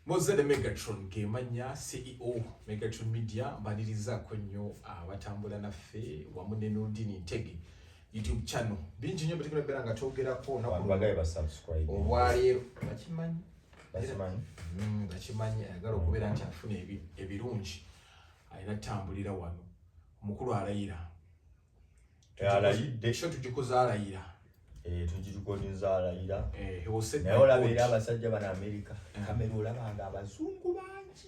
Mozede Megatron gemanya CEO Megatron Media, mbanirizaako nnyo abatambula naffe wamu ne Nurdin Ntege YouTube channel. Bingi nnyo byetukulembera beera nga twogerako olwaleero. Bakimanyi, bakimanyi, ayagala okubeera nti afuna ebirungi alina tambulira wano. Omukulu alayira, alayidde. Show tugikoze alayira. Tugirikodinza alayira. Naye olaba era abasajja bano Amerika, kamera olabanga abazungu bangi,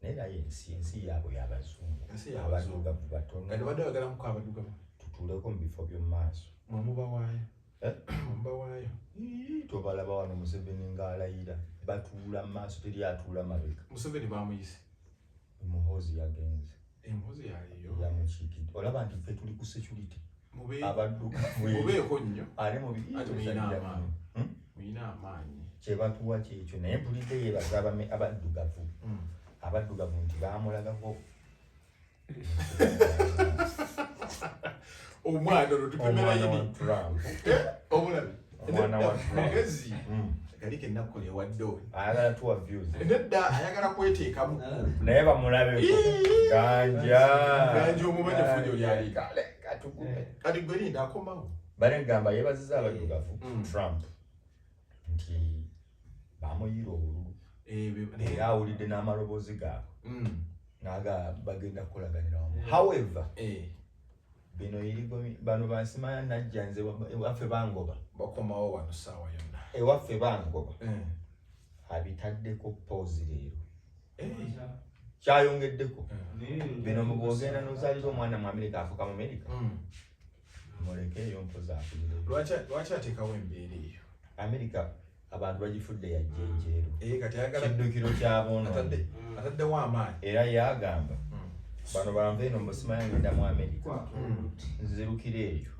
naye naye ensi yaabwe y'abazungu, abaddugavu batono. Badde bagalamuko abaddugavu. Tutuuleko mu bifo by'omu maaso. Mwemubawaayo, mubawaayo. Tobalaba wano Museveni ng'alayira, batuula mu maaso, teri atuula mabega. Museveni bamuyise. Muhoozi yagenze. Muhoozi yaliyo. Yamukiikidde. Olaba nti ffe tuli ku security, abaddugavu. Mubeeko nnyo. Ate mubi. Ate muyina amaanyi, muyina amaanyi. Kyebatuwa kyekyo, naye mpulidde yeebaza abaddugavu, abaddugavu nti bamulagako. Omwana olwo tupimira. Omwana wa yini Trump. Omulabi. Omwana wa Trump. Mugezi gali kennakola ewadde oyo. Ayagala tuwa views. Nedda, ayagala kweteekamu. Naye bamulabeko Ganja. Ganja omumanyi fujo lyali. Kale katugume. Kati gwe linda akomawo. Bale yeebaziza abaddugavu, Trump, nti bamuyiira obululu era awulidde n'amaloboozi gaabwe, naga bagenda kukolaganira wamu. However, bino irigo bano bansimaya najja nze ewaffe bangoba. Bakomawo wano saawa yonna. Ewaffe bangoba. Abitaddeko pause leero, kyayongeddeko bino mu bwogenda n'ozaalira omwana mu Amerika afuuka mu Amerika. Muleke eyo mpozi akulire. Lwaki ateekawo embeera eyo? Amerika abantu bagifudde ya jjenjeero. Kati ayagala kiddukiro kyaboonoonyi. Ataddewo amaanyi. Era yagamba bano banva eno musimanya ngenda mu Amerika, nzirukira eyo.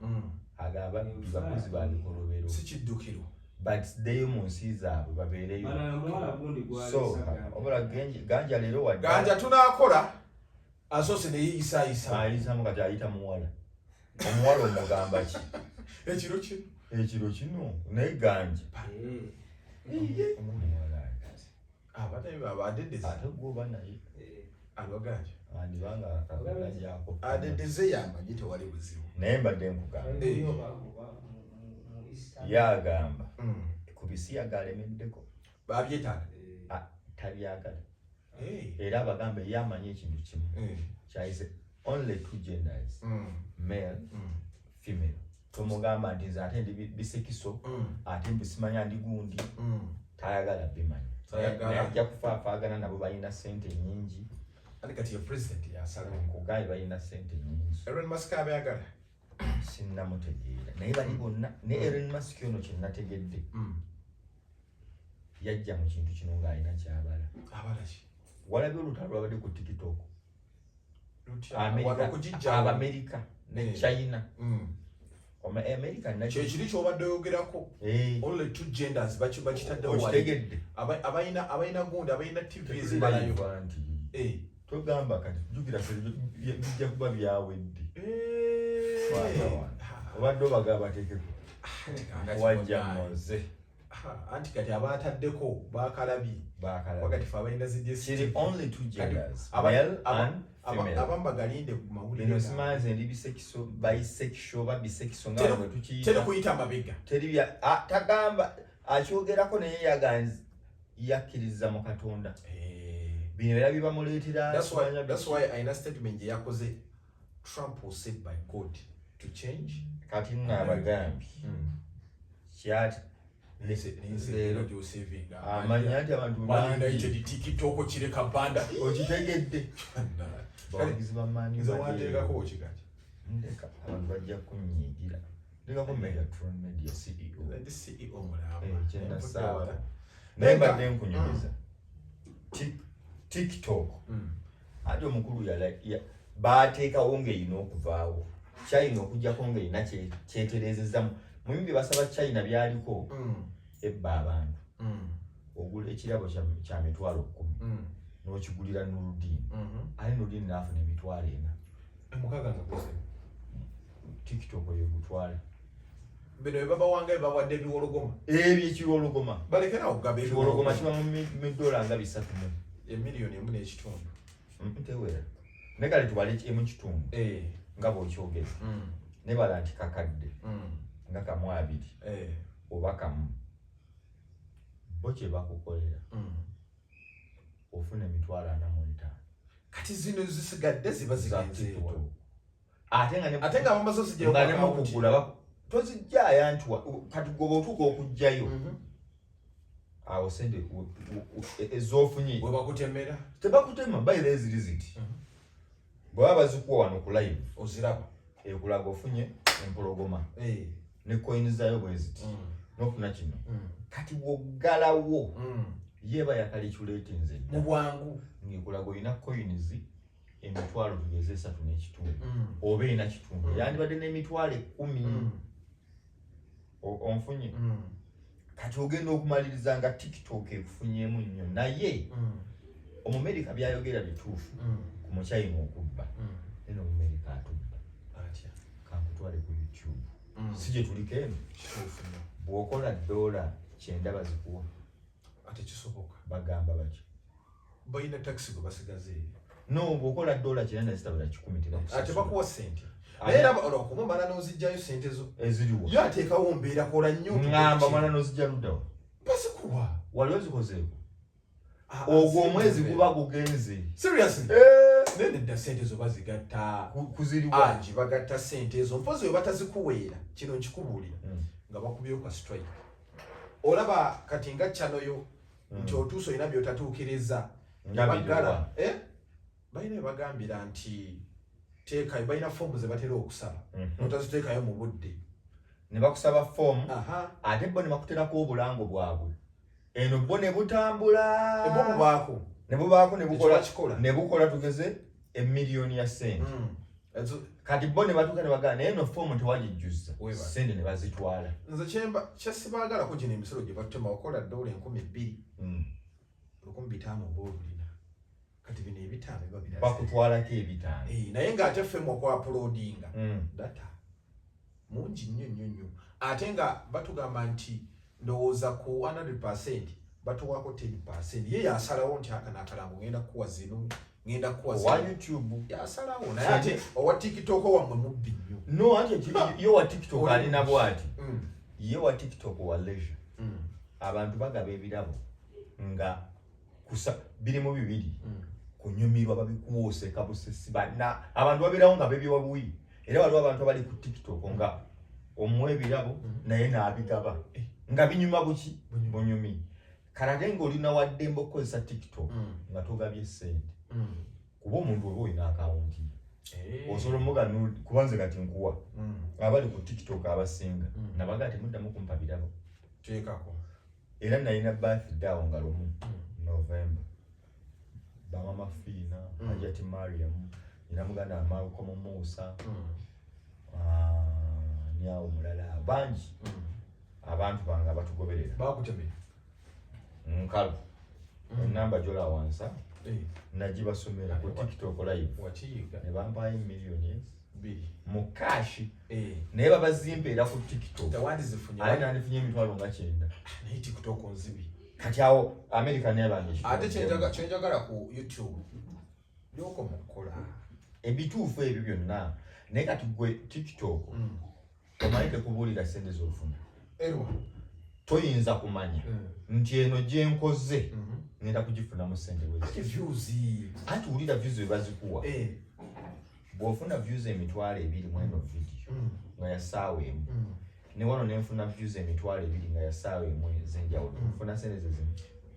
Agamba bakozi ba bikolobero. Si kiddukiro. Baddeyo mu nsi zaabwe babeereyo. So obula Ganja leero wadde Ganja tunaakola asoose neyeyisaayisa. Ayisamu kati ayita muwala, omuwala omugamba ki? Ekiro kino. Ekiro kino naye Ganja omuwala. Abatabi adedeze. Ate gwoba naye. Alwaganja. Andibanga akajako. Adedeze yamanyi tewali buzibu. Naye mbadde nkugamba, yagamba ku bisiyaga alemeddeko. Babyetaaga. Tabyagala. Era abagamba ye amanyi ekintu kimu kyayise only two genders, male, female. Tomugamba nti nze ate ndi bisexual, ate mbusimanya ndi gundi. Tayagala bimanya. Tayagala. Naye ajja kufaafaagana nabo, balina sente nyingi. Ate kati ye president yasalawo. Nkugaye balina sente nyingi. Elon Musk abyagala. Sinnamutegeera, naye bali bonna ne Elon Musk ono kyenategedde, yajja mu kintu kino ng'alina kyabala. Abala ki? Walabye olutalo lwabadde ku TikTok? Lutya? Amerika- Okugijjawo. Abamerika ne China. Amerika Kyekiri kyobadde oyogerako. Only two genders bakitaddewo wali. Okitegedde? Abalina gundi, abalina TV ezibalayo. Tetulirayo nti togamba kati jjukira ffe bijja kuba byawedde. Obadde obagaba bateekeko wajja moze. Anti kati abataddeko bakalabye. Bakalabye. Wakati fe abalina zi Kiri DSTV. only two genders, male and female. Abamu bagalinde ku mawulire Bino gaabwe. simanyi ndi bisexual, bisexual ba bisexual nga bwe tukiyita. Teri kuyita mabega. Teri bya tagamba akyogerako, naye yaganzi yakkiriza mu Katonda. Bino era bibamuleetera. That's why alina statement gye yakoze, Trump was said by God to change. Kati nno abagambye kyati Leero gyosevinga. Amanya nti abantu Man bangi. United, TikTok kireka banda. Okitegedde, bawagizi ba Man Nze U wanteekako okigaki. Ndeka abantu bajja kunyiigira, ndekako Megatron Media CEO. Ndi CEO mulamba. Kyenasaawa naye mbadde nkunyumiza TikTok ate omukulu baateekawo ng'erina okuvaawo China okugjako ng'erina kyetereezezzamu mubimu bye basaba China byaliko ebba abantu. Ogula ekirabo kya 100,000 n'okigulira Nurudin, ate Nurudin n'afuna 40,000. 6 nga guze. TikTok yegutwala. Bino bebabawanga bebawadde ebiwologoma. Ebyo ekiwologoma. Balekerawo okugaba. Ekiwologoma kiba mu dola nga 300 mu 1.5 emiliyoni. Tewera, naye kale tubale 1.5 nga bw'okyogera. Nebala nti kakadde nga 1.20 oba 1 bo kye bakukolera, ofuna 450,000. Kati zino zisigadde ziba za zigenzeewa? TikTok. Ate nga Ate nga bamaze ozigyayo nga ku ne account. mukugula tozijjaayo nti kati gwe bw'otuuka okuggyayo, awo sente ez'ofunye Bwe bakutemera. Tebakutema, bayira eziri ziti. Bwe baba bazikuwa wano ku live, Oziraba. ekulaga ofunye empologoma ne coin zaayo bwe ziti, n'ofuna kino. Kati bw'oggalawo, ye eba yacalculatinze Mu bwangu. Ng'ekulaga olina coins emitwalo tugeze 3.5 oba 4.5, yandibadde n'10,000. Onfunye? Kati ogenda okumaliriza nga TikTok ekufunyeemu nnyo, naye Omumerika byayogera bituufu ku Muchina okubba. Eno Omumerika atubba. Atya? Kankutwale ku YouTube, si gye tuliko eno? Kituufu nnyo. Bw'okola $90 bazikuwa. Ate kisoboka. Bagamba batyo. Balina tax gwe basigaze. No, bw'okola $90 zitabula 100, Ate tebakusasula. bakuwa sente, naye era olwokuba omala n'ozijjayo sente zo. Eziriwa? Yo ateekawo mbeera, kola nnyo. Ŋŋamba mala n'ozijja luddawa? Bazikuwa. Wali ozikozeeko? Ah, Ogwo ah, omwezi sente. guba gugenze. Seriously? Naye nedda, sente zo bazigatta. Kuziriwa? Angi bagatta sente ezo, mpozi we batazikuweera. Kino nkikubuulira, nga bakubyeyo ka strike. Olaba kati nga channel yo nti otuuse olina byotatuukiriza. Nga Baggala, biriwa? eh? Balina bye bagambira nti teekayo, balina foomu ze batera okusaba, notaziteekayo mu budde. Ne bakusaba foomu, Aha. ate bo ne bakuterako obulango bwabwe eno, bo ne butambula. Ebwo bubaako. Ne bubaako ne bukola. Ekyo bakikola. Ne bukola tugeze emiliyoni ya sente. Kati bo ne batuuka ne bagamba, naye eno foomu tewagijjuza. Weebale. Sente ne bazitwala. Nze kyemba kyesibaagalako, gino emisolo gye batutema. Okola $2,000, 1,500 oba olulina. Kati bino 500 biba biraze. Bakutwalako 500. Eh, naye ng'ate ffe mu okuuploadinga data mungi nnyo nnyo nnyo, ate nga batugamba nti ndowooza ku 100 batuwaako 10. Ye yasalawo nti akano akalango ngenda kukuwa zino, ngenda kukuwa Owa zino. YouTube. Yasalawo, naye ate owa TikTok wammwe mubbi nnyo. No, ate ye wa TikTok alina bwati. Ye wa TikTok wa leisure. Abantu bagaba ebirabo nga kusa birimu bibiri: kunyumirwa, babikuwa oseka busesi, bana abantu babeerawo nga bebyewa buyi. Era waliwo abantu abali ku TikTok nga omuwa ebirabo, naye n'abigaba Eh. nga binyuma buki. Bunyumi. Bunyumi. Kale ate ng'olina waddembe okukozesa TikTok nga togabye sente, kuba omuntu oba olina akawunti ye, Eh. osobola omuga kuba nze kati nkuwa. Abali ku TikTok abasinga nabaga temuddamu kumpa birabo. Teekako. Era nalina birthday awo nga 1 November, bamama Fiina, Hajati Mariam, nina muganda Malcolm Musa, ah, ni awo mulala, bangi abantu bange abatugoberera. Bakutemera. Nkalu enamba gyola wansa Eh, nagibasomera ku TikTok live. Wakiyiga. Ne bampayo millions 2 mu cash. Eh, Naye babazimpeera ku TikTok. Tewandizifunye. Ate nandifunye emitwalo nga 90. Naye TikTok nzibi. Kati awo America nebange. Ate kyenjagala ku YouTube, lyokoma okukola. Ebituufu ebyo byonna, naye kati gwe TikTok omanyi tekubuulira sente z'ofuna. Erwa. Toyinza kumanya nti eno gyenkoze ngenda kugifunamu sente Ate bwezi. views. Anti wulira, views bwe bazikuwa, Eh, bw'ofuna views 20,000 mu eno video nga ya ssaawa 1, ne wano nenfuna views 20,000 nga ya ssaawa 1 ez'enjawulo, nfuna sente ze zimu.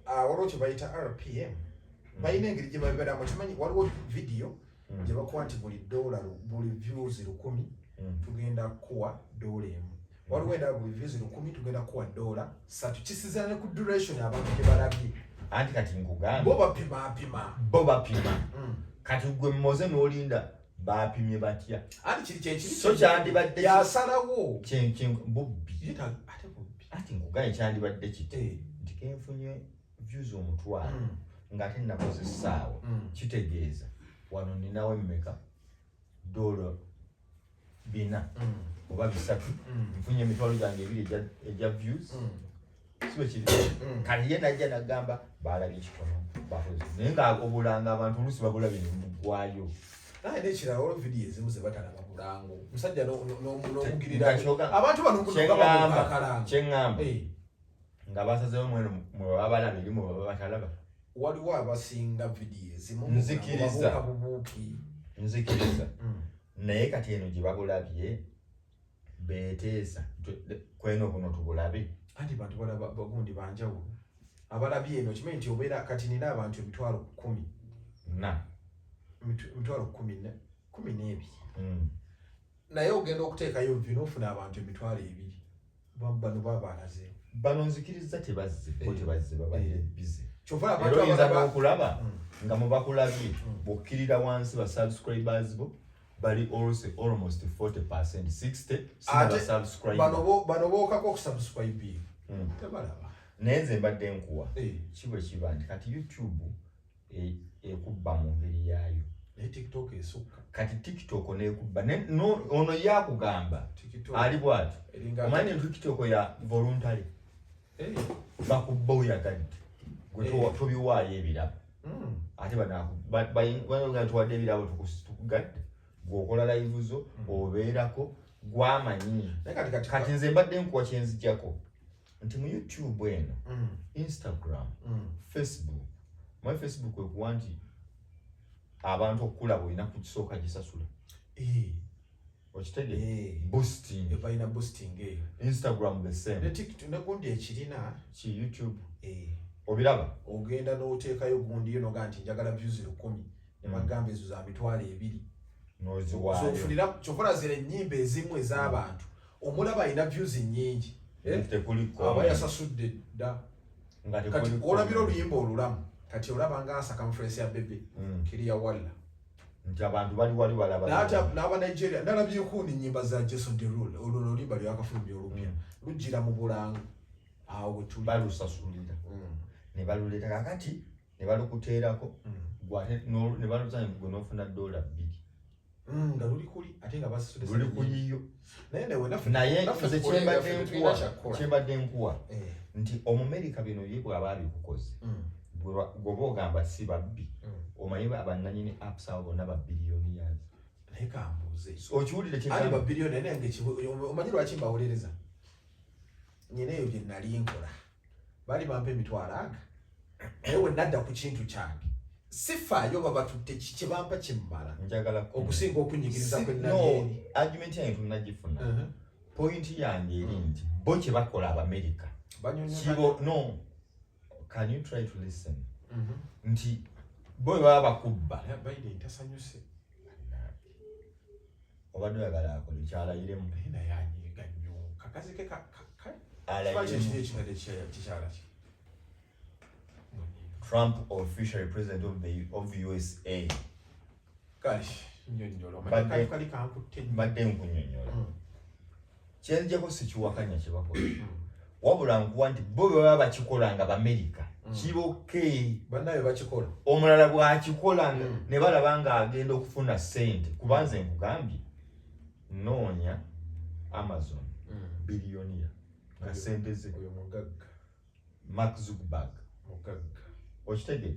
Ah, waliwo kye bayita RPM. Balina engeri gye babeeramu. Kimanyi waliwo video gye bakuwa nti buli dola buli views 1,000 tugenda kukuwa $1. Waliwo endala buli views 1,000 tugenda kukuwa $3. Kisinziira ne ku duration abantu gye balabye. Anti kati nkugambye, Bo bapimapima. Bo bapima. Kati gwe mmoze n'olinda bapimye batya? Anti kiri kyekiri. So kyandibadde Yasalawo. Bubbi. Ate bubbi. Anti nkugambye, kyandibadde kiti Eh. nti kenfunye views 100,000 ng'ate nakoze essaawa, kitegeeza wano ninawo emmeka? Dola 4 oba 3, nfunye emitwalo gyange 2 egya views. Sibe kiri. Kati ye najja nagamba balabye kitono, bakoze, naye nga obulanga abantu oluusi babulabye ne mugwayo. Naye nekirala, olwo vidiyo ezimu ze batalaba bulango, musajja n'omugirira abantu bano nga kyeŋŋamba nga basazeewo mweno mwe baba balaba, eri mwe baba batalaba. Waliwo abasinga vidiyo ezimu. Nzikiriza. Bubuuki. Nzikiriza, naye kati eno gye babulabye beteesa kweno buno tubulabe. Anti bantu balaba bagundi banjawulo. Abalabye eno, kimanyi nti obeera kati nina abantu 100,000 na 12,012, naye ogenda okuteekayo vi n'ofuna abantu 20,000. Bano baba alaze. Bano nzikiriza tebazze bo, tebazze, babadde busy. Kyova Era abantu oyinza abalaba n'okulaba nga mubakulabye, bw'okkirira wansi, ba subscribers bo bali almost 40, 60 Ate sinaba. bano bookako okusubscribe, tebalaba. Naye nze mbadde nkuwa kibwe kiba nti kati YouTube ekubba mu ngeri yaayo. Naye TikTok esukka. Kati TikTok nekubba. Ono yakugamba TikTok ali bwati. Eringa Omanyi ne TikTok ya voluntary, bakubba oyagadde gwe, tobiwaayo ebirabo. Ate banaga tuwadde ebirabo, tukugadde, gweokola live zo, obeerako gwamanyi. Naye kati Kati nze mbadde nkuwa kyenzijjako nti mu YouTube eno, Instagram, Facebook, my Facebook ekuwa nti abantu okulaba olina kukisooka gisasula. Okitegeera? Boosting. Balina boosting eyo. Instagram the Ne same. TikTok ne gundi ekirina. Ki YouTube obiraba. Ogenda n'oteekayo gundi yo noga nti njagala views 1,000 ne bagamba ezo za 20,000. Noziwaayo. Zofunira kyokola zira ennyimba ezimu ez'abantu omulaba alina views nnyingi. Eh? Tekuli. Aba yasasudde dda. Nga Kati tekuli. olabira oluyimba olulamu, kati olaba nga circumference ya Bebe kiriya walla. Nti abantu bali wali balaba. N'ate n'aba Nigeria nalabyeko n'ennyimba za Jason Derulo, olwo oluyimba lwakafulumya olupya, lujjira mu bulango awo we tuli. Balusasulira ne baluleeta kakati ne balukuteerako, gwe ate ne baluzanya gwe n'ofuna $2. Nga luli kuli ate nga basasudde Luli sente nnyingi. kuyiyo. Naye newe naffe Naye naffe nze tukole kyembadde nga ffe tetulina nkuwa, kyakukola. kyembadde nkuwa nti Omumerika bino ye bw'aba abikukoze, gweoba ogamba si babbi, omanyi abannanyini apps abo bonna ba billionaires. Naye kambuuze. Okiwulire? Ali Kyegamba. Babiliyoni, naye nga omanyi lwaki mbawolereza? Nyina eyo bye nali nkola baali bampa 500,000, naye we nadda ku kintu kyange sifaayo babatutte ki, kyebampa kimmala Njagala okusinga okunyigiriza kwe No, nali eri. argument yange tunagifuna. Point yange eri nti bo kye bakola Abamerika Banyonyoka. kibo no, can you try to listen nti bo bwe baba bakubba. Naye Biden tasanyuse. Obadde oyagala akole kyalayiremu. Naye naye anyiiga nnyo kakazi ke kiba Alayiremu. kyekiri ekirala kikyala ki. Trump officially president of USA. Kale nnyonnyola. Omanyi kali kankutte nnyo. Mbadde nkunyonnyola. Kyenzijako sikiwakanya kye bakola, wabula nkuwa nti bo bwe baba bakikola nga Bamerika, kiboke. Bannaye bakikola. Omulala bw'akikola ne balaba ng'agenda okufuna ssente, kuba nze nkugambye noonya Amazon billionaire nga ssente ze. Oyo mugagga. Mark Zuckerberg. Mugagga. Okitegedde?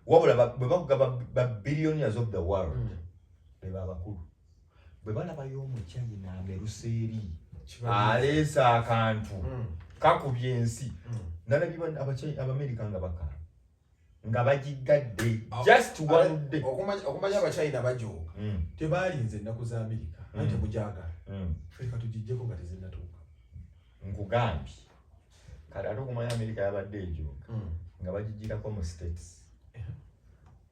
Wabula bwe bakuga ba billionaires of the world, be babakulu bwe balabayo Omuchina amerusa eri aleese akantu kakubye ensi. Nalabye Abamerika nga bakaaba nga bagigadde just one day. Okumanya Abachina bajooga, tebalinze ennaku za Amerika anti temujagala, ffe katugijjeko nga tezinnatuuka. Nkugambye kale ate okumanya Amerika yabadde ejooga nga bagigirako mu States.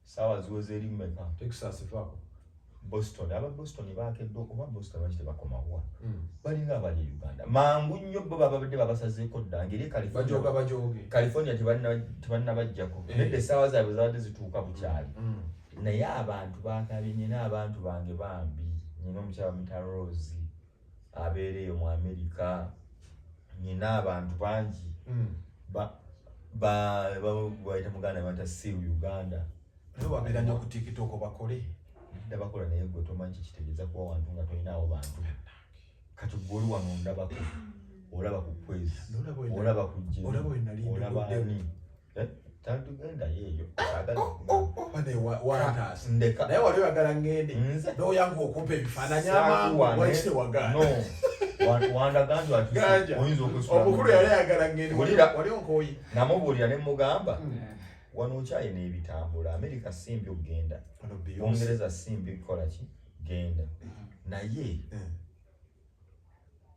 Saawa ziweze eri mmeka? Texas vaako. Boston, aba Boston bakedde okuba Boston baki tebakomawa, balinga abali e Uganda mangu nnyo, bo babadde babasazeeko dda ngeri Bajooga. California. Bajooge. California tebannabajjako. Nedda, essaawa zaabwe zabadde zituuka bukyali. Naye abantu bakabye. Nyina abantu bange bambi, nyina omukyala mita Rose abeera eyo mu Amerika, nyina abantu bangi bayita muganda bata siru Uganda. Naye babeera nnyo ku TikTok bakole. Ndabakola naye gwe tomanyi kikitegeeza kuba wantu nga tolinaawo bantu. Kati gwe oli wano ndabako, olaba ku kwezi, olaba ku jjeri, olaba ani. Tatugendayo eyo. Ndeka. Naye wali oyagala ngende. N'oyanguwa okumpa ebifaananyi amangu, lwaki tewagaana? Wandaga nti oyinza okwesula. Omukulu yali ayagala ngende. Wali onkooye. Namubuulira ne mugamba. Wano okyalina ebitambula. Amerika simbi okugenda. Bungereza simbi kukola ki? Genda. Naye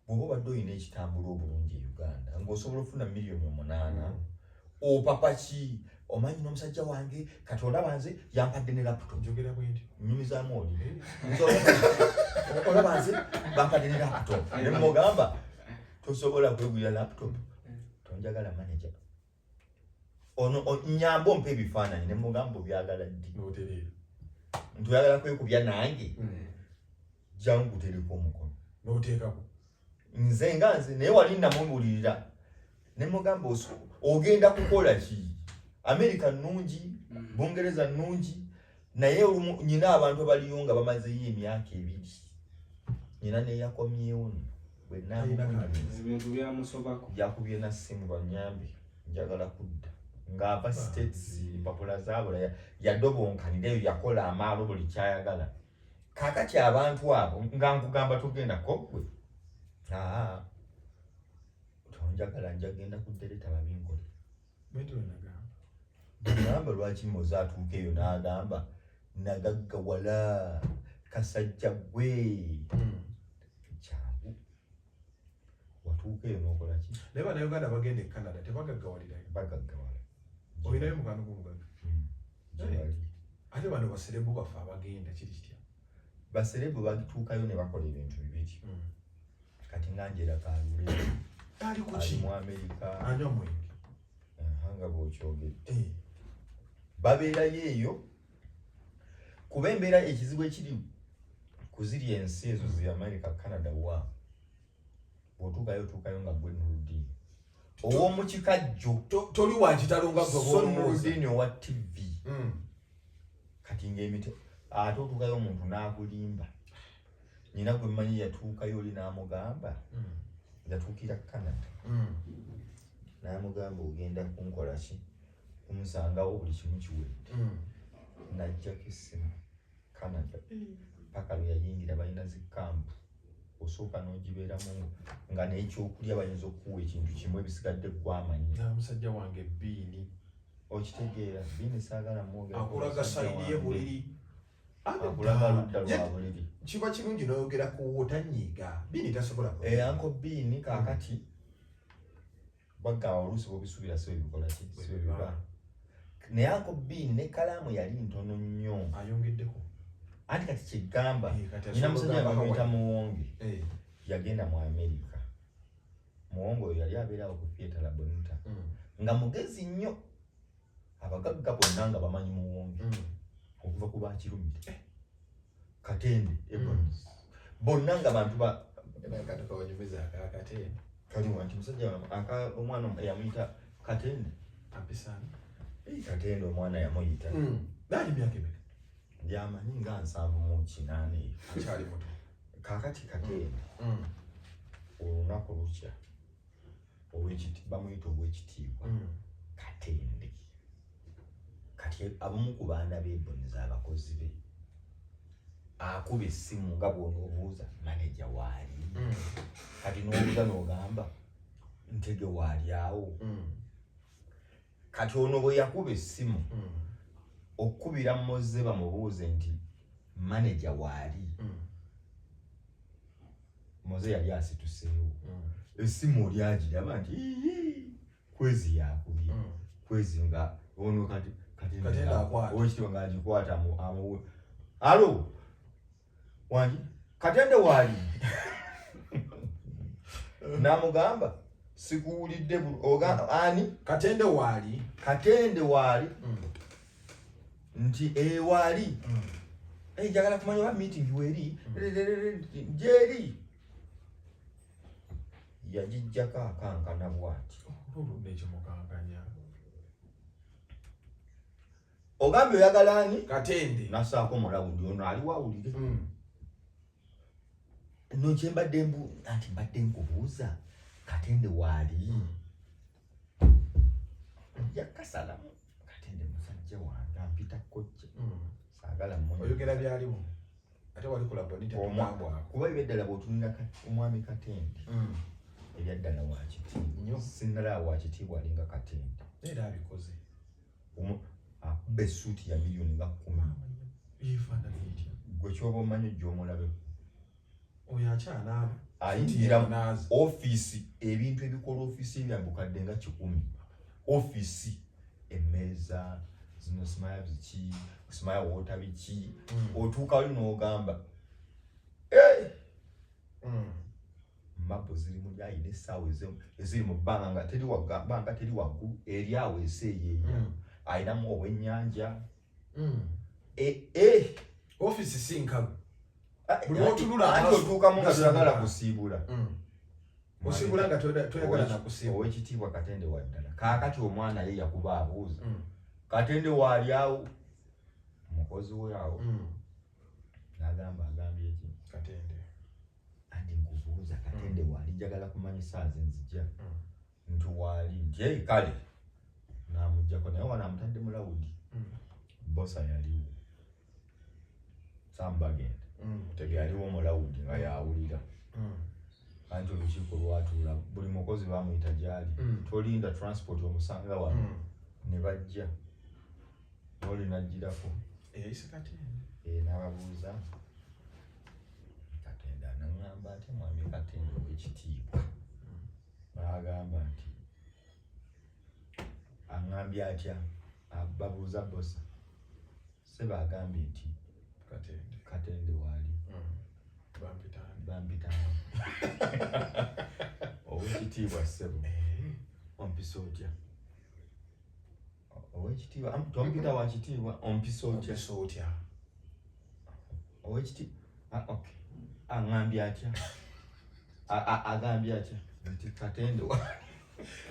bw'oba obadde olina ekitambula obulungi e Uganda ng'osobola okufuna 8 million opapa ki? Omanyi n'omusajja wange kati olaba nze yampadde ne laptop. Njogera bwe nti. Nnyumizaamu oli. Olaba nze bampadde ne laptop. Ne mugamba tosobola kwegulira laptop. Tonjagala manager. Ono nyamba ompa ebifaananyi ne mugamba obyagala ddi? Nti oyagala kwekubya nange jangu gutereko omukono. N'oteekako. Nze nga nze naye wali namubuulirira ne mugamba ogenda kukola ki? Amerika nnungi, Bungereza nnungi, naye olumu nyina abantu abaliyo nga bamazeyo emyaka 2 nyina neyakomyewo nno bwe namubuuliriza. Ebintu byamusobako. Yakubye na ssimu banyambe njagala kudda ng'ava States empapula zaabula yadobonkanira eyo yakola amaalo buli kyayagala. Kaakati abantu abo nga nkugamba togenda koggwe aa tonjagala njagenda ku ddereeta babinkole. Bwe nagamba. Gamba lwaki Moze atuuka eyo n'agamba nagaggawala kasajja gwe kyangu watuuka eyo n'okola ki? Naye Bannayuganda bagenda e Canada tebagaggawalirayo. Bagaggawala. Olinayo mukwano gw'omugagga? Gyebali. Ate bano ba celeb baffe abagenda kiri kitya? Ba celeb bagituukayo ne bakola ebintu bibiri. Kati nga Angela Kalule. Ali ku Ali ki? mu Amerika. Anywa mwenge. Aha, nga bw'okyogedde. Babeerayo eyo kuba embeera ekizibu ekiri kuziri ensi ezo zi America, Canada, wa bw'otuukayo otuukayo nga gwe Nurudini ow'omu kikajjo. Toli wa kitalo nga gwe so bw'olowooza. Nurudini owa TV. Kati ng'emite ate otuukayo omuntu n'akulimba. Nyina gwe mmanyi yatuukayo oli n'amugamba yatuukira Canada n'amugamba ogenda kunkola ki kumusangawo buli kimu kiwedde. Najjako essimu Canada paka lwe yayingira balina zi camp osooka n'ogibeeramu nga n'ekyokulya bayinza okukuwa ekintu kimu ebisigadde gwamanyi. Na musajja wange Biini. Okitegeera Biini saagala mwogera. Akulaga side ye buliri. Akulaga ludda lwa buliri. Kiba kirungi n'oyogera ku wo tanyiiga. Biini tasobola Eh, Uncle Biini kaakati bagamba oluusi bw'obisuubira si bwe bikola ki si bwe biba. Naye Uncle Biini n'ekkalaamu yali ntono nnyo. Ayongeddeko. Anti kati kyegamba Eh, kati nyina asobola musajja okugamba bamuyita Hawaii. Muwonge. Yagenda mu Amerika. Muwonge oyo yali abeerawo ku Theatre La Bonita nga mugezi nnyo. Abagagga bonna nga bamanyi Muwonge okuva ku Bakirumire, Katende, Ebonies, bonna nga bantu ba Kati kawanyumiza akakatende. Kaliwa nti musajja omwana yamuyita Katende. Ampisaani. Eh, Katende omwana yamuyita. Naali myaka emeka? Byamanyi nga 78 eyo. Akyali muto. Kaakati Katende olunaku lukya bamuyita owekitiibwa Katende. Kati abamu ku baana b'Ebonies abakozi be akuba essimu nga bw'onoobuuza maneja waali. Kati n'obuuza n'ogamba Ntege waali awo. Kati ono bwe yakuba essimu okukubira Moze bamubuuze nti maneja waali, Moze yali asituseewo. Essimu oli agiraba nti "Ii, Kwezi yakubye." Kwezi nga ono kati Katende akwata. Owekitiibwa ng'agikwata amuwe alo wangi Katende waali n'amugamba sikuwulidde ani. Katende waali. Katende waali nti ewaali. Eh, njagala kumanya oba meeting weeri gyeri. Yagijjako akankana bw'ati. Olwo nekyo mukankanya. Ogambye oyagala ani? Katende. Nasaako mulawudi ono aliwo awulire. No kyembadde mbu anti mbadde nkubuuza Katende waali. Yakasalamu Katende musajja wange ampita kojja. Saagala mmunye. Oyogera byaliwo ate wali ku Labonita tugambwako. Kuba ebyaddala bw'otunula omwami Katende ebyaddala wakitiibwa. Nnyo. Sinnalaba wakitiibwa alinga Katende. Era abikoze. Akuba essuuti ya miliyoni nga 10. Yeefaanana etya? Gwe ky'oba omanyi ojja omulabe. Oyo akyanaaba. Ayingira Naaza. ofiisi, ebintu ebikola ofiisi ebyambukadde nga 100. Ofiisi, emmeeza, zino simaya biki, simaya woota biki. Otuuka wali n'ogamba, Hey! Mabbo ziri mu lyayina essaawa eziri mu bbanga nga teri bbanga teri waggulu, eri awo eseeyeeya. Ayinamu obwennyanja. Ofiisi si nkalu. Buli w'otunula Anti amaaso otuukamu nga gasiibula. toyagala kusiibula. Osiibula nga toyagala na kusiibula. Owekitiibwa Katende wa ddala. Kaakati omwana ye yakuba abuuza. Katende waali awo. Mukozi we awo. N'agamba agambye ki? Katende. Anti nkubuuza Katende waali, njagala kumanya essaawa ze nzija. Nti waali, nti ei kale. N'amuggyako naye wano amutadde mu lawudi. Bosa yaliwo. Sam bagenda. Yaliwo mu lawudi nga yawulira. Anti olukiiko lwatuula, buli mukozi bamuyita gy'ali. Tolinda transport omusanga wano. Ne bajja. Oli n'aggyirako. Eyayise Katende. N'ababuuza. Katende anaŋŋamba atya mwami Katende ow'ekitiibwa? N'agamba nti aŋŋambye atya? Babuuza Bosa. Ssebo agambye nti Katende. Katende waali. Bampitaani. Bampitaani. Ow'ekitiibwa ssebo. Ompisa otya? Ow'ekitiibwa, tompita wa kitiibwa, ompisa otya? Ompisa otya? Ow'ekitiibwa, okay. Aŋŋambye atya? Agambye atya? Nti Katende waali.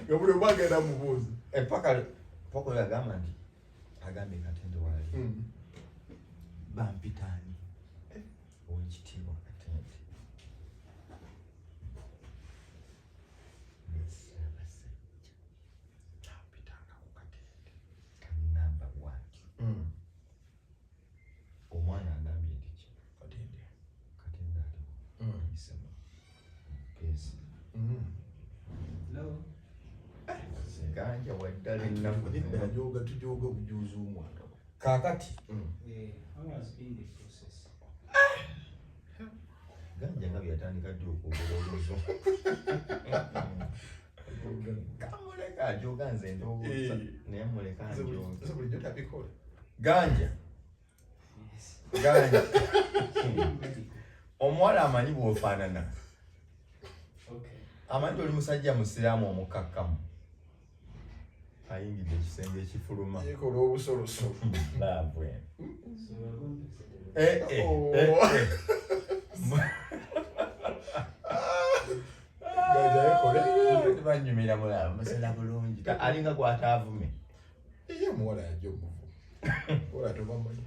Nga buli omu agenda mubuuza. Paka oyo agamba nti agambye Katende waali. Bampitaani. Ow'ekitiibwa Katende. Ne Ssaabasajja. Tampitanga ku Katende. Taŋŋamba bw'atyo. Omwana agambye nti ki? Katende. Katende aliwo. Ayise mu keesi. Ganja waddala ennaku Nedda zino. ajooga tujooga obujuuzi omwana. Kaakati. How has been the process? Ganja nga bwe yatandika ddi okwogera oluzungu. Kamuleka ajooga nze ndowooza. Naye muleka ajooga. Nze bulijjo tabikola. Ganja. Yes. Ganja. Medical. Omuwala amanyi bw'ofaanana. Okay. Amanyi oli musajja musiraamu omukakkamu. Ayingidde ekisenge ekifuluma. Yeekola obusolosolo. Laavu eno. So we're going to celebrate. Ganja yeekole. Banyumira mulaba musala bulungi. Alinga gw'ataavume. Ye omuwala yajja omuvumu. Omuwala tobamanyi.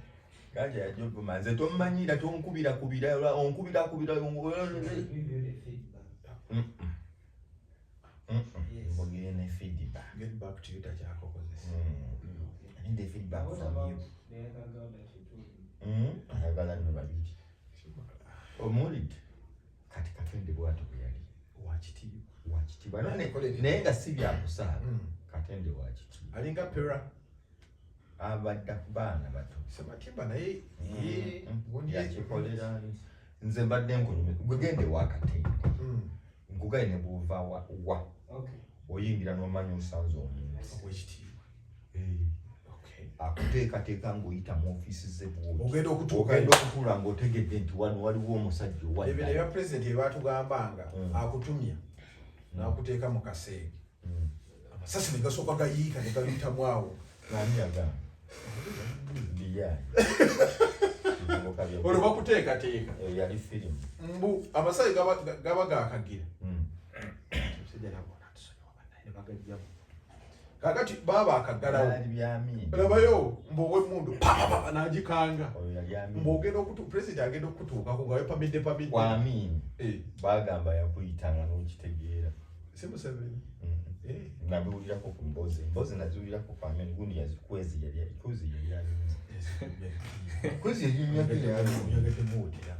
Ganja yajja ovuma. Nze tommanyira tonkubira kubira onkubira kubira. I'll give you the feedback. Yes. Mbogere ne feedback. Get back to you takyakokozesa. I need the feedback What from about you. the other girl that you told me? Ayagala nno babiri. Omuwulidde? Kati Katende bw'atyo bwe yali. Wakitiibwa. Wakitiibwa. Naye nga si byakusaaga. Katende wakitiibwa. Alinga Pera. Abadde ku baana bato. Sematimba naye ye gundi Yakikolera nze mbadde nkunyumiza. Gwe genda ewa Katende. Nkugaye ne bw'ova wa. Okay. Oyingira n'omanya osanze omuntu. Owekitiibwa. Okay. Akuteekateeka ng'oyita mu ofiisi ze bw'oti. Ogenda okutuuka Ogenda okutuula ng'otegedde nti wano waliwo omusajja owa Ebyo ddala. ebya pulezidenti bye baatugambanga akutumya n'akuteeka mu kaseege. Amasasi ne gasooka gayiika ne gayitamu awo. Ani yagamba? Ndiyaye. Olwo bakuteekateeka. Eyo yali firimu. Mbu amasasi gaba gaakagira. Omusajja nabona atusonyiwa bannaye ne bagajjamu. Kakati baaba akaggalawo. Byali bya Amini. Labayo mbu ow'emmundu papapapa n'agikanga. Oyo yali Amini. Mbu ogenda okutu president agenda okutuukako nga wepamidde pamidde. Kwa Amini Eh, bagamba yakuyitanga n'okitegeera. Si Museveni. Eh. Nabiwulirako ku mboozi, emboozi naziwulirako ku Amini, gundi yazikwezi yali kwezi yali Amini. Kwezi yanyumyako yali Amini. Nyagadde muwulira.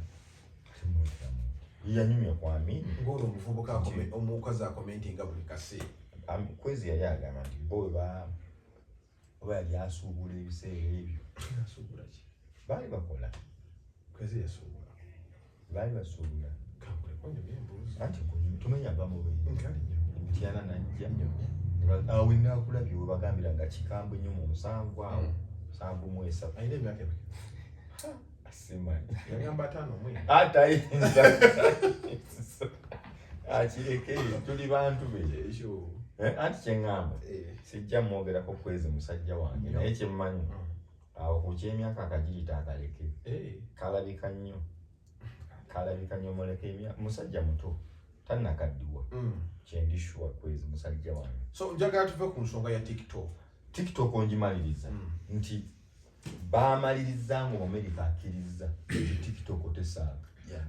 Yanyumya ku Amini. Ng'ono omuvubuka omukazi acommentinga buli kaseera. Kwezi yali agamba nti bo bwe oba yali asuubula ebiseera ebyo. Asuubula ki? Baali bakola. Kwezi yasuubula. Baali basuubula. Kankuleko nyumya emboozi. Anti kunyumya tumenya ava mu bweyi. Nkali nyumya. Emityana najja. Nyumya. Awo naakulabye we bagambira nga kikambwe nnyo mu 70 awo. 73. Alina emyaka emeka? Simanyi. Yagamba 51. Atayinza. Akireke tuli bantu be. Ekyo. Eh, anti kye ŋŋamba. Eh. Sijja mwogerako kwezi musajja wange naye kye mmanyi awo ku ky'emyaka akagiyita akaleke. Eh. Kalabika nnyo. Kalabika nnyo muleke emyaka musajja muto tannakaddiwa. Kyendi sure kwezi musajja wange. So njagala tuve ku nsonga ya TikTok. TikTok ngimaliriza nti baamaliriza nga Omumerika akkiriza nti TikTok tesaaga.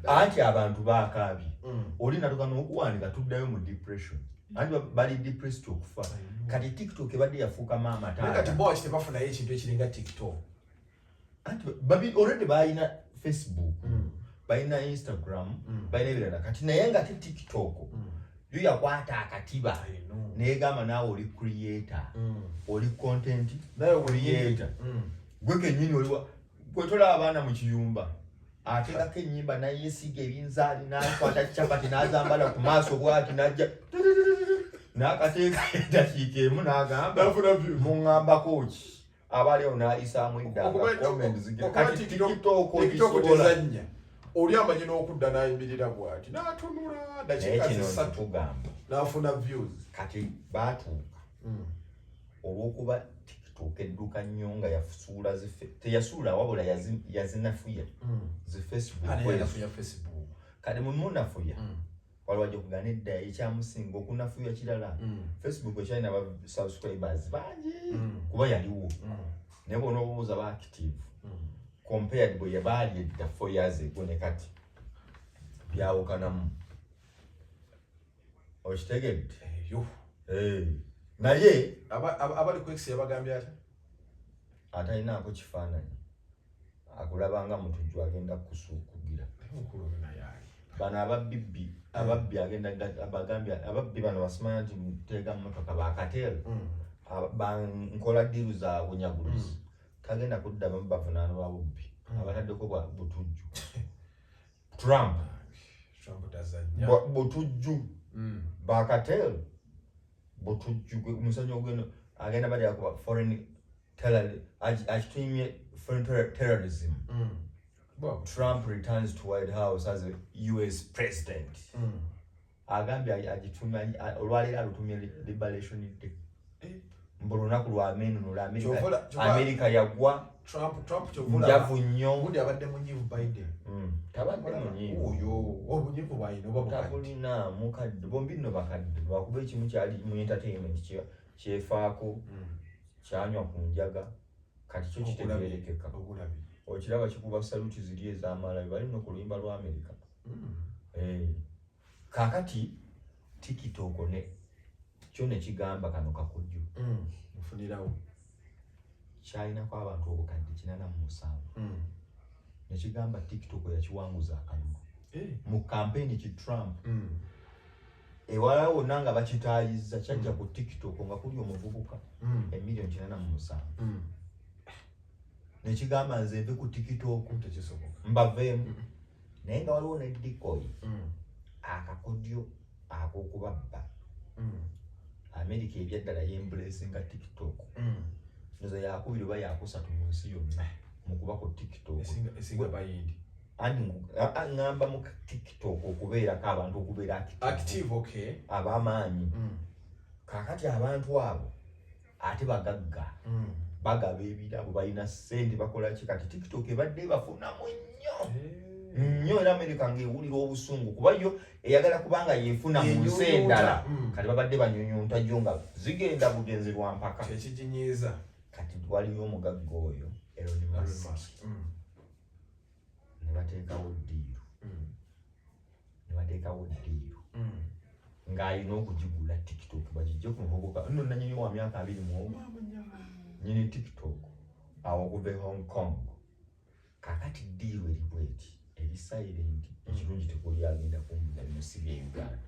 Anti abantu baakaabye. Oli natuka n'okuwandika tuddayo mu depression. Anti bali depressed okufa. Kati TikTok ebadde yafuuka maama Naye kati taata. bo waki tebafunayo ekintu ekiringa TikTok? Anti babi already balina Facebook, balina Instagram, balina ebirala. Kati naye nga te TikTok yo yakwata akatiba I know. negamba naawe oli creator, oli content Naye creator. Gwe kennyini oliwa gwe tolaba abaana mu kiyumba ateekako ennyimba nayeesiga ebinzaali n'akwata capati n'azambala ku maaso bw'ati n'ajja n'akateeka eddakiika emu n'agamba Nafuna views. muŋŋambako ki abaliwo n'ayisaamu edda Okuba- comment zigenda. okuba Kati TikTok TikTok TikTok ogisobola. tezannya. Oli amanyi n'okudda n'ayimirira bw'ati n'atunula Naye dakiika kino zisatu nkikugamba n'afuna views. Kati baatuuka olw'okuba TikTok edduka nnyo nga yasuula zife teyasuula wabula yazinafuya zi Facebook Ani ezo. yanafuya Facebook? Kati mumunafuya waliwo ajja okugana edda ekyamusinga okunafuya kirala. Facebook ekyalina ba subscribers bangi kuba yaliwo naye bona obuuza ba active compared bwe yabaali edda 4 years ago ne kati byawukanamu, okitegedde? Eyo. Eh, naye Abali ku X yabagambye atya? Atalinaako kifaananyi akulabanga mutujju agenda kusuukugira. Mukulu ono naye ali. Bano ababbi ababbi agenda abagambye ababbi bano basimanya nti muteega mmotoka bakateero nkola deal za bunyaguluzi tagenda kudda bamu bavunaana lwa bubbi abataddeko bwa butujju Trump. Trump tazannya. Butujju bakateero butujju omusajja ogenda agenda balya kuba foreign akitumye foreign terrorism. Bo. Trump returns to White House as a US president. Agambye agitumye olwaleero alutumye Liberation Day. Eh. Mbu lunaku lwa amenunula Amerika. Kyova Amerika yagwa Trump kyova njavu nnyo. Gundi abadde munyiivu Biden. Tabadde munyiivu. Oyo obunyiivu bwalina oba bukadde. Tabulina mukadde bombi nno bakadde lwakuba ekimu kyali mu entertainment kyefaako kyanywa ku njaga kati kyo kitegeerekeka. Ogulabye. Okiraba kikuba saluti ziri ez'amalabe bali nno ku luyimba lwa Amerika. Eh, kaakati TikTok ne kyo ne kigamba kano kakodyo Nfunirawo. kyalinako abantu obukadde 87 ne kigamba TikTok yakiwanguza akalulu Eh. mu kampeyini ki Trump ewala wonna nga bakitaayiza kyajja ku TikTok nga kuli omuvubuka emiliyoni 87 nekigamba nze nve ku TikTok Tekisoboka. mbaveemu naye nga waliwo ne decoy akakodyo ak'okubabba Amerika ebyaddala yembracinga TikTok ndoza yakubiri oba yakusatu mu nsi yonna mu kuba ku TikTok. Esinga bayindi. Anti ŋŋamba mu TikTok okubeerako abantu okubeera active, Active, okay. ab'amaanyi. Kaakati abantu abo ate bagagga bagaba ebirabo balina ssente bakola ki kati TikTok ebadde ebafunamu nnyo. Eh. Nnyo. Era America ng'ewulira obusungu kuba yo eyagala kubanga yefuna mu nsi Enyunyunta. endala. Kati babadde banyunyunta jjo nga zigenda bugenzi lwa mpaka. Kyekiginyiiza. Kati waliyo omugagga oyo Elon Elon Musk. Musk. Ne bateekawo deal. Ne bateekawo deal ng'alina okugigula TikTok, bagijje ku muvubuka nno nanyini wa myaka 21. Maama nnyabo. Nyini TikTok awo okuva e Hong Kong. Kakati deal eri bweti, eri silent. Ekirungi tekuli agenda kumbuza, bino si bye Uganda.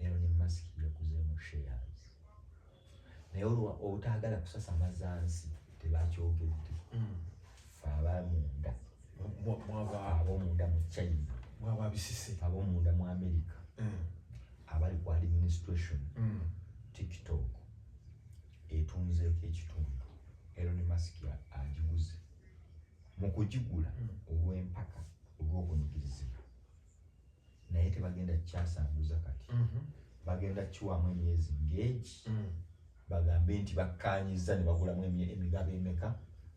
Elon Musk yaguzeemu shares, naye olwa obutaagala kusasamaza nsi tebakyogedde. Fe abamunda, Mwaba ab'omunda mu China, mwaba bisise. ab'omunda mu America, abali ku administration, TikTok etunzeeko ekitundu. Elon Musk agiguze. Mu kugigula, olw'empaka, olw'okunyigirizibwa, naye tebagenda kukyasanguza kati. Bagenda kiwamu emyezi ng'egi, bagambe nti bakkaanyizza ne bagulamu emigabo emeka,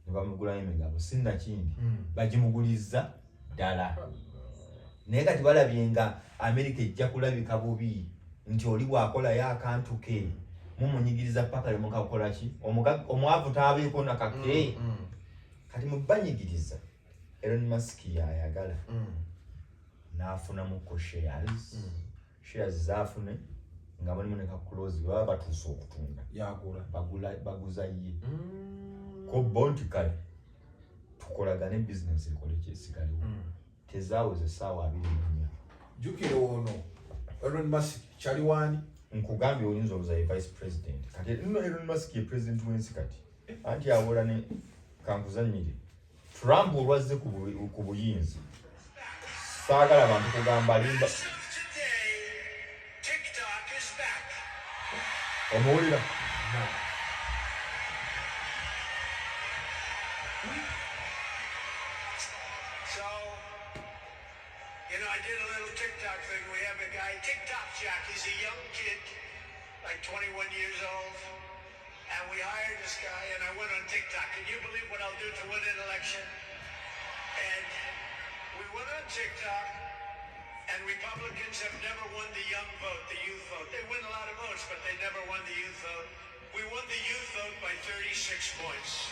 ne bamugulamu emigabo sinnakindi, bagimuguliza ddala. Naye kati balabye nga Amerika ejja kulabika bubi nti oli bw'akolayo akantu ke mumunyigiriza paka lemukakola ki. Omwavu taabeeko nakake. Kati mubanyigiriza, Elon Musk yayagala n'afunamuko shares. Shares zaafune nga mulimu ne ka clause, baba batuuse okutunda, Yagula. Bagula, baguza ye. Ko bo nti kale tukolagane, bizinesi ekole kyesigalewo. Tezaaweza essaawa 24. Jjukira ono Elon Musk kyali waani? Nkugambye, oyinza oluza ye vice president. Kati nno Elon Musk ye president w'ensi kati, anti awola ne kankuzanyire Trump olwazze ku buyinza. Saagala bantu kugamba alimba. As of today, TikTok is back. Omuwulira? No. So, I did a little TikTok thing. We have a guy, TikTok Jack. He's a young kid, like 21 years old. And we hired this guy, and I went on TikTok. Can you believe what I'll do to win an election? And we went on TikTok, and Republicans have never won the young vote, the youth vote. They win a lot of votes, but they never won the youth vote. We won the youth vote by 36 points.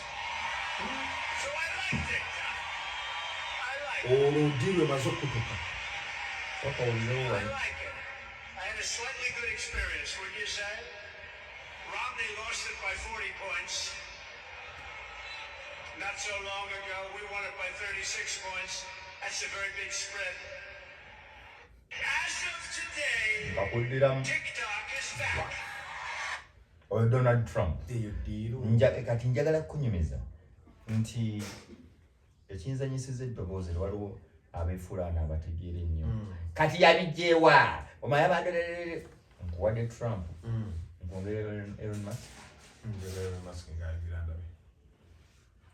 So I like TikTok. I like it. Olwo deal emaze okutuka. Sooka owulirewo I wano. like it. I had a slightly good experience, wouldn't you say? Romney lost it by 40 points. Not so long ago, we won it by 36 points. That's a very big spread. As of today, Nkakuddiramu. TikTok is back. Oyo Donald Trump. Eyo deal. Kati njagala kukunyumiza nti ekinzanyisiza eddoboozi eryo, waliwo abeefulaana abategeera ennyo. Kati yabijjeewa omaye abantu? Nkuwadde Trump, nkwongere Elon Musk. Njagala Elon Musk ng'ayogera ndabe.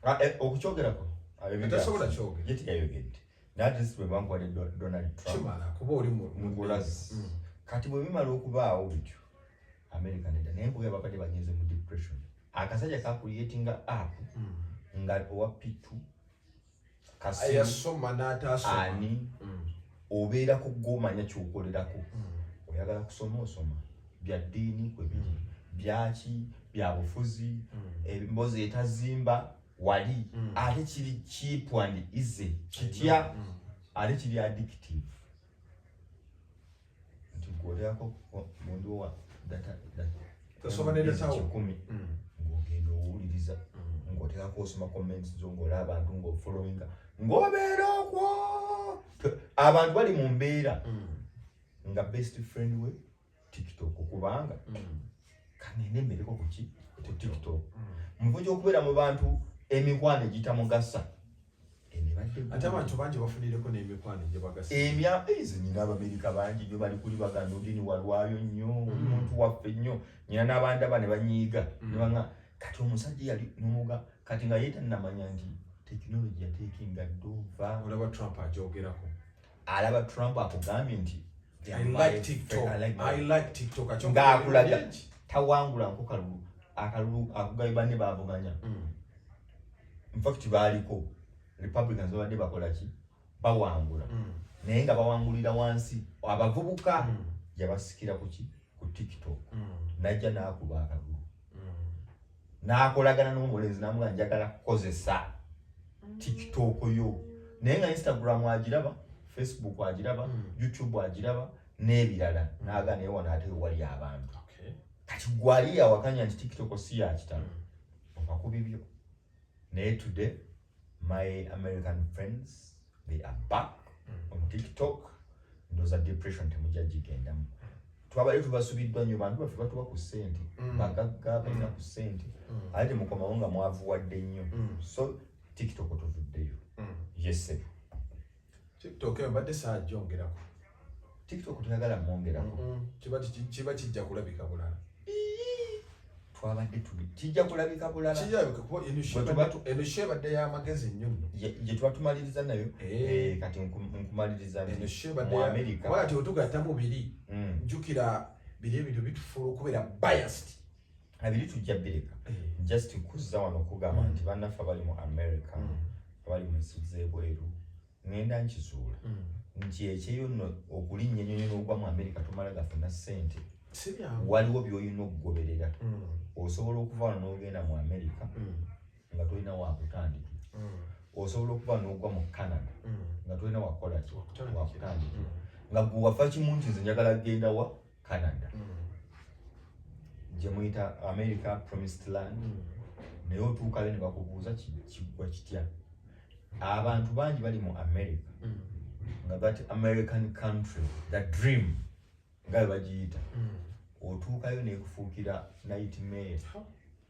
Ah, okukyogerako ayogedde. Tasobola kyogera. Ye teyayogedde, naye ate si bwe bankuwadde Donald Trump. Kimala kuba oli mu Nkulazi. Kati bwe bimala okubaawo bityo, America nedda, naye nkuga babadde bagenze mu depression. Akasajja kakucreatinga app nga owa P2 kasimu. Ayasoma n'ataasoma. Ani obeerako gwomanya kyokolerako. Oyagala kusoma, osoma bya ddiini, kwe biri, byaki, bya bufuzi, emboozi etazimba wali. Ate kiri cheap and easy kitya, ate kiri addictive nti gwolerako mundu wa data Tasoma ne data wo. 1,000, ng'ogenda owuliriza, ng'oteekako osoma comments zo, ng'olaba abantu, ng'ofollowinga, ng'obeera okwo. Abantu bali mu mbeera nga best friend we TikTok, kubanga kangende mbereko kuki, ku TikTok, mu kifo ky'okubeera mu bantu emikwano egitamugasa. Eno ebadde Ate abantu bangi bafunireko n'emikwano egyebagasa. Emya ezi nyina Abamerika bangi nnyo bali kuli baganda odini walwayo nnyo, oli muntu waffe nnyo, nyina n'abandaba ne banyiiga ne baŋa kati omusajja yali nomuga kati nga ye tannamanya nti tekinologi yateekinga dova. Olaba Trump agyogerako. Alaba Trump akugambye nti I like TikTok. I like TikTok. Akyogera Ng'akulaga. bingi. Tawangula nko kalulu, akalulu akugaye banne bavuganya. Infact baaliko Republicans babadde bakola ki. Bawangula, naye nga bawangulira wansi abavubuka. Yabasikira kuki? Ku TikTok. Najja n'akuba akalulu, n'akolagana n'omulenzi, namuga, "Njagala kukozesa TikTok yo," naye nga Instagram agiraba, Facebook agiraba, YouTube agiraba n'ebirala, n'aga naye wano ate wali abantu. Kati gwali yawakanya nti TikTok si ya kitalo, oba ku bibyo. Naye today my American friends, they are back on TikTok. Ndowooza depression temujja gigendamu. Twabadde tubasubiddwa nnyo, bantu baffe batuwa ku ssente, bagagga, balina ku ssente, ate temukomawo nga mwavuwadde nnyo. So TikTok tuvuddeyo. Yes. TikTok eyo mbadde saajjongerako. TikTok toyagala mwongerako? Kiba kijja kulabika bulala. Twabadde tuli kijja kulabika bulala. Kijabika kuba eno show ebadde y'amagezi nnyo nno. Gye tuba tumaliriza nayo. Kati nkumaliriza Eno nti show ebadde mu America kuba kati otugattamu biri, jjukira biri ebintu bitufuula okubeera biased. Abiri tujja bireka. Just kuzza wano okugamba nti bannaffe abali mu America, abali mu nsi z'ebweru, ŋŋenda nkizuula nti ekyeyo nno okulinnya ennyonyi n'ogwa mu America tomala gafuna ssente. Si byangu. Waliwo by'olina okugoberera. Osobola okuva wano n'ogenda mu America nga tolina wakutandikira. Osobola okuva wano n'ogwa mu Canada nga tolina wakola ki? Wakutandikira. Wakutandikira, nga gwe wafa kimu nti nze njagala kugenda wa Canada, gye muyita America, promised land, naye otuukayo ne bakubuuza kiggwa kitya. Abantu bangi bali mu America nga that American country, the dream nga bwe bagiyita, otuukayo nekufuukira nightmare.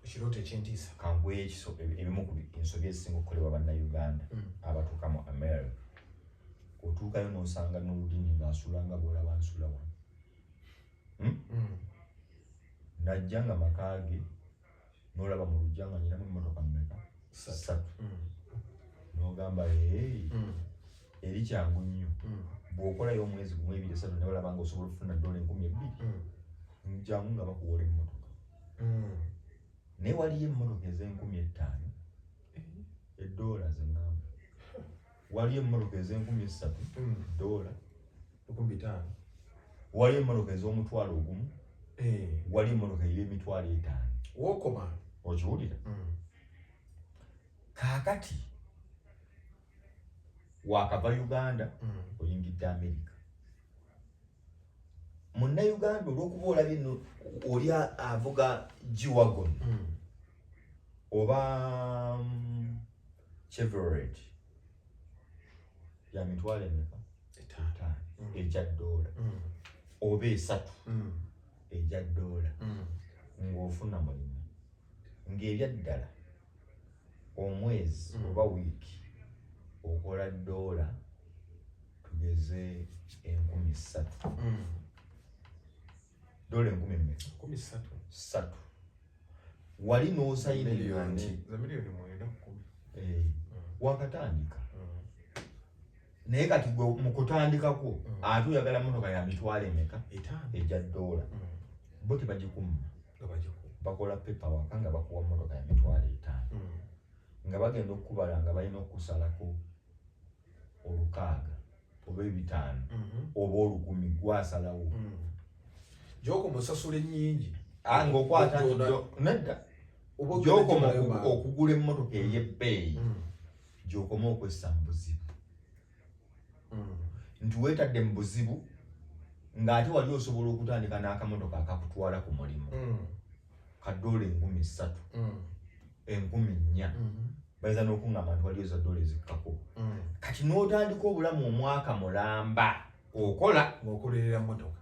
Ekirooto ekyentiisa. Kanguye ekiso ebimu ku ensobi ezisinga okukolebwa Bannayuganda abatuuka mu America. Otuukayo n'osanga n'oludini ng'asula nga bw'olaba nsula wano. Najja nga maka ge n'olaba mu lujja nga nyinamu emmotoka mmeka? Ssatu. N'ogamba, "Hey, eri kyangu nnyo." Bw'okolayo omwezi gumu, ebiri, esatu, ne balaba nga osobola okufuna $2,000, jangu nga bakuwola emmotoka. Naye waliyo emmotoka ez'enkumi 5, eddoola zeŋŋamba, waliyo emmotoka ez'enkumi 3, doola 5,000. Waliyo emmotoka ez'omutwalo 1, waliyo emmotoka ey'emitwalo 5. Wookoma. Okiwulira? Kaakati wakava Uganda, oyingidde Amerika. Munnayuganda, olw'okuba olabye nno oli avuga G-Wagon oba Chevrolet ya mitwalo emeka? 5. 5 egya ddoola, oba 3 egya ddoola, ng'ofuna mulimu ng'ebyaddala omwezi oba wiiki okola ddoola tugeze 3,000. Ddoola enkumi mmeka? 3,000. Ssatu. Wali n'osayininga nti Za miliyoni 9 ku 10. Wakatandika, naye kati gwe mu kutandikako ate oyagala motoka ya mitwalo emeka? 5. Egya ddoola. Bo tebagikumma. Nga bagikuba. Bakola pepa waka nga bakuwa motoka ya 50,000, nga bagenda okukubala nga balina okusalako 600 oba 500 oba 1,000, gwasalawo. Gyokoma osasula ennyingi. Ah, ng'okwata nti nedda. Oba ogenda Gyokoma gimalayo mangu. okugula emmotoka ey'ebbeeyi, gyokoma okwessa mu buzibu, nti weetadde mu buzibu ng'ate wali osobola okutandika n'akamotoka akakutwala ku mulimu ka ddoola 3,000, 4,000. Bayinza n'okuŋŋamba nti waliyo za ddoola ezikkako. Kati n'otandika obulamu omwaka mulamba okola ng'okolerera mmotoka.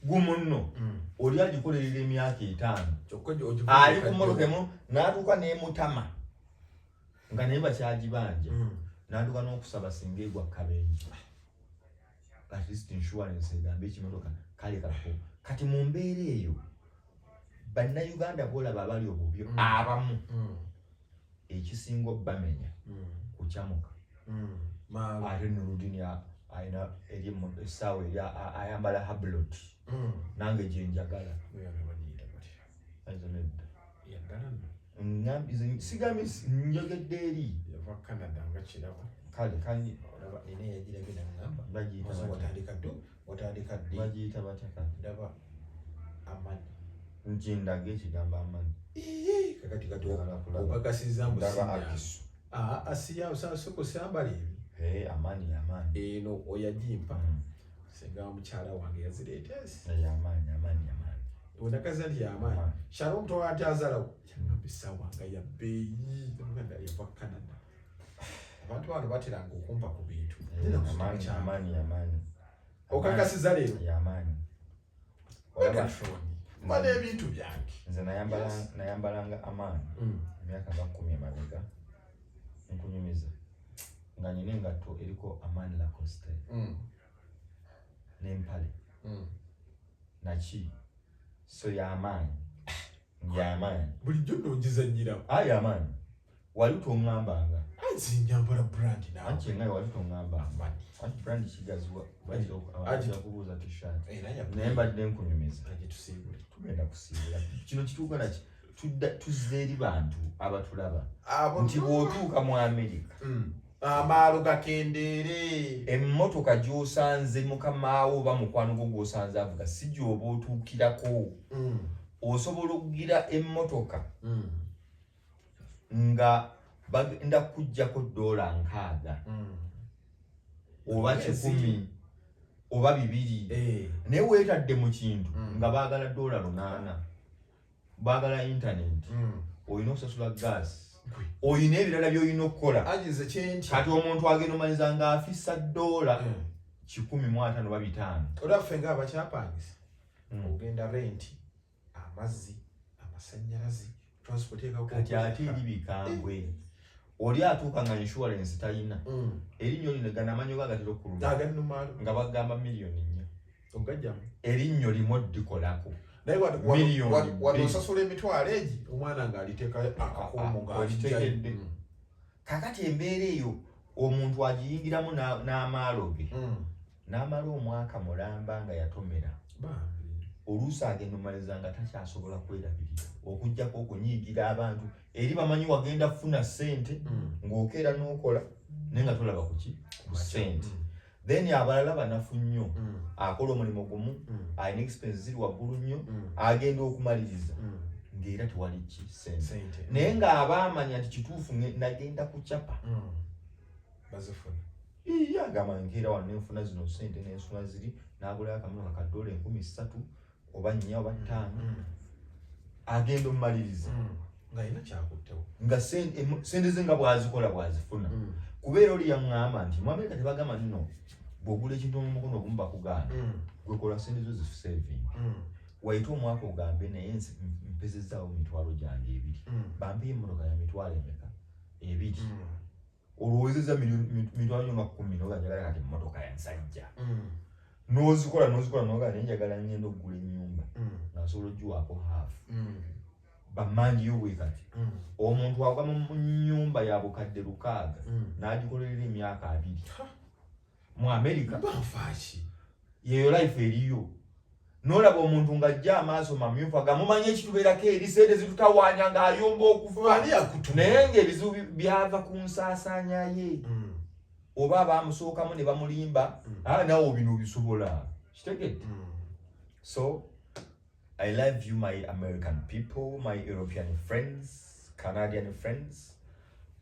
Gumu nno oli agikolerera emyaka 50, Kyokka ali ku mmotoka emu n'atuuka n'emutama nga naye bakyagibanja, n'atuuka n'okusaba singa egwa kabenje, at least insurance egambe ekimotoka kale kako. Kati mu mbeera eyo Bannayuganda boolaba abali obubi abamu, ekisinga obbamenya kukyamuka. Maalo. Ate Noludini alina eri essaawa eri ayambala Hublot, nange gyenjagala. Oyange bagiyita batya? Ezo nedda. Yaddala nno. Sigambye, njogedde eri. Yava Yava Canada nga kirabo. Kale kali. Olaba nina eyagirabye naŋŋamba. Bagiyita Ozi batya? Watandika ddu? Watandika ddi? Bagiyita batya kale? Ndaba Amani. Nti ndaga ekigambo Amani. Iye, kakati kati Njagala kulaba. okakasizza mbu Ndaba sinya. Akisu. Ah, asiya soko sambala ebyo. Eh, Amani, Amani. Eno oyagimpa. Senga wa mukyala wange yazireeta esi. Eh, Amani, Amani, Amani. Onakaza nti y'amaanyi. Amani. Shalom towa azalawo. Yangamba essaawa nga ya bbeeyi. Namugamba yava Canada. Abantu bano bateranga okumpa ku bintu. Eh, Nina kusoma Amani, kyama. Amani, Amani. Okakasiza leero. Ya Amani. Olaba, Megatron. Mba n'ebintu byange. nze Yes. nayambalanga Amani emyaka nga 10 emabega, nkunyumiza nga nina engatto eriko Amani Lacoste n'empale naki, so y'amaanyi, y'amaanyi. Bulijjo nno ngizannyirako. Ah, y'amaanyi, wali toŋŋambanga. Anti nyambala brand naawe. Anti nga wali toŋŋambanga. Amani. Anti brand kigaziwa. Agi- Bayinza kubuuza t-shirt, Era ya naye mbadde nkunyumiza. Agitusiibule. Tugenda kusiibula kino kituuka naki, tudda tuzza eri bantu abatulaba Abo nti bw'otuuka mu Amerika, Amaalo gakendeere. Emmotoka gy'osanze mukamaawo oba mukwano gwo gw'osanze avuga si gy'oba otuukirako. Osobola okugira emmotoka nga bagenda kuggyako $60 oba 100 oba 200, naye weetadde mu kintu nga baagala $800, baagala intaneti, olina okusasula gaasi, Gwe. olina ebirala by'olina okukola. Agize kyentya. Kati omuntu agenda omaliza ng'afissa $150 oba 500. Olaba ffe ng'abakyapangisa, ogenda renti, amazzi, amasannyalaze, transport. Kati ate eri bikambwe, oli atuuka nga insurance talina, erinnyo lino gana amanyo ga gatera okuluma Aganumalo. nga bagamba 4 miliyoni. Ogajjamu. Erinnyo limu ddikolako Naye Miliyoni wano bbiri. osasula emitwalo egi, omwana ng'aliteekayo akakuumu Ah, ah, okitegedde. Kakati embeera eyo omuntu agiyingiramu n'amaalo ge, n'amala omwaka mulamba nga yatomera. Bambi. Oluusi agenda omaliza nga takyasobola kwerabirira, okugjako okunyiigira abantu eri bamanyi wagenda kufuna ssente, ng'okeera n'okola naye nga tolaba kuki ku ssente. Then abalala banafu nnyo, akola omulimu gumu, alina expense ziri waggulu nnyo, agenda okumaliriza ng'era tewali ki ssente, Sente. naye ng'aba amanya nti kituufu nagenda kucapa. Bazifuna. Iye, agamba nkeera wano nenfuna zino sente nensula ziri, n'agulayo akamotoka ka $3,000 oba 4 oba 5, agenda omumaliriza Ng'alina kyakuttewo. nga sente ze nga bw'azikola bw'azifuna. Kubeera oli yaŋŋamba nti mu Amerika tebagamba nno bw'ogula ekintu mu mukono ogumu bakugaana, gwekola sente zo zisaving, wayite omwaka ogambe naye mpezezzaawo mitwalo gyange 2, bampeyo emmotoka ya mitwalo emeka, 2. Olowoozezza mitwalo gyo nga 10, noga njagala kati emmotoka ya nsajja, n'ozikola n'ozikola noga naye njagala ngenda okugula ennyumba nga nsobola ogiwaako half, bamangiyo bwe kati. Omuntu agwa mu nnyumba ya bukadde 600 n'agikolerera emyaka 20 mu Amerika. Banfaaki. Yeyo life eriyo. N'olaba omuntu ng'ajja amaaso mamyufu agamumanyi ekitubeerako eri sente zitutawaanya ng'ayomba okufa, Ani yakutuma? naye ng'ebizibu byava ku nsaasaanya ye oba abamusookamu ne bamulimba. Ah, naawe bino obisobola, kitegedde? So I love you, my American people, my European friends, Canadian friends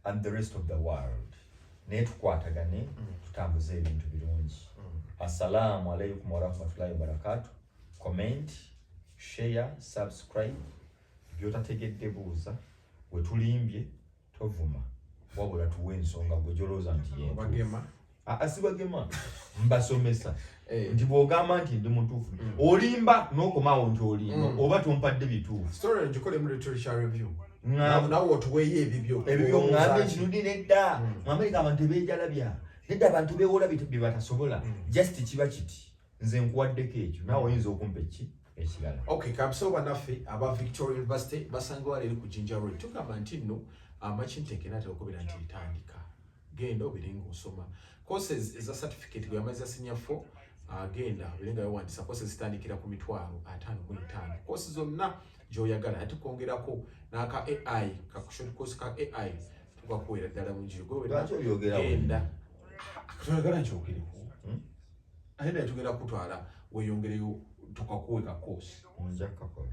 and the rest of the world. Naye tukwatagane, tutambuze ebintu birungi. Assalamu alaikum warahmatullahi wabarakatu. Comment, share, subscribe. Byotategedde buuza, wetulimbye tovuma, wabula tuwe ensonga gwe gyolowooza nti yentuufu. Obagema. Aa, sibagema, mbasomesa Eh. nti bw'ogamba nti ndi mutuufu olimba, n'okomaawo nti olimba oba tompadde bituufu. Story ngikolemu literature review. Ŋŋamba Nawe otuweeyo ebibyo. Ebibyo ŋŋambe Olowooza nti ki? nudi nedda, mu Amerika abantu tebeejalabya, nedda, abantu beewola bye batasobola. Just kiba kiti, nze nkuwaddeko ekyo, naawe oyinza okumpa eki ekirala. Okay, kabisawo bannaffe aba Victoria University basangibwa leero ku Jinja Road. Tugamba nti nno amakinteke natera okubeera nti litandika, genda obeere ng'osoma courses eza certificate. Gwe yamaliza senior 4, genda obeere nga wewandisa. Courses zitandikira ku 550,000, course zonna gy'oyagala, ate kwongerako n'aka AI, ka short course ka AI. Tukakuweera ddala bulungi. Gwe Lwaki obyogera? Genda, toyagala nkyogereko? Hmm? Ate naye tugenda kutwala weyongereyo, tukakuwe ka course. Nja kukakola.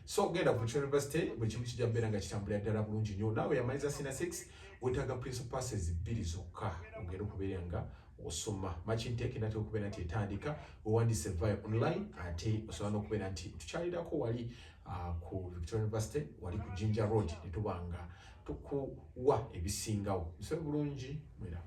So genda ku Victoria University, buli kimu kijja kubeera nga kitambulira ddala bulungi nnyo. Naawe yamaliza senior 6, wetaaga principal passes bbiri zokka ogenda okubeera nga osoma. March intake natera okubeera nti etandika. Owandiise via online, ate osobola n'okubeera nti tukyalirako wali ku Victoria University, wali ku Jinja Road, ne tuba nga tukuwa ebisingawo. Musobe bulungi, mwera.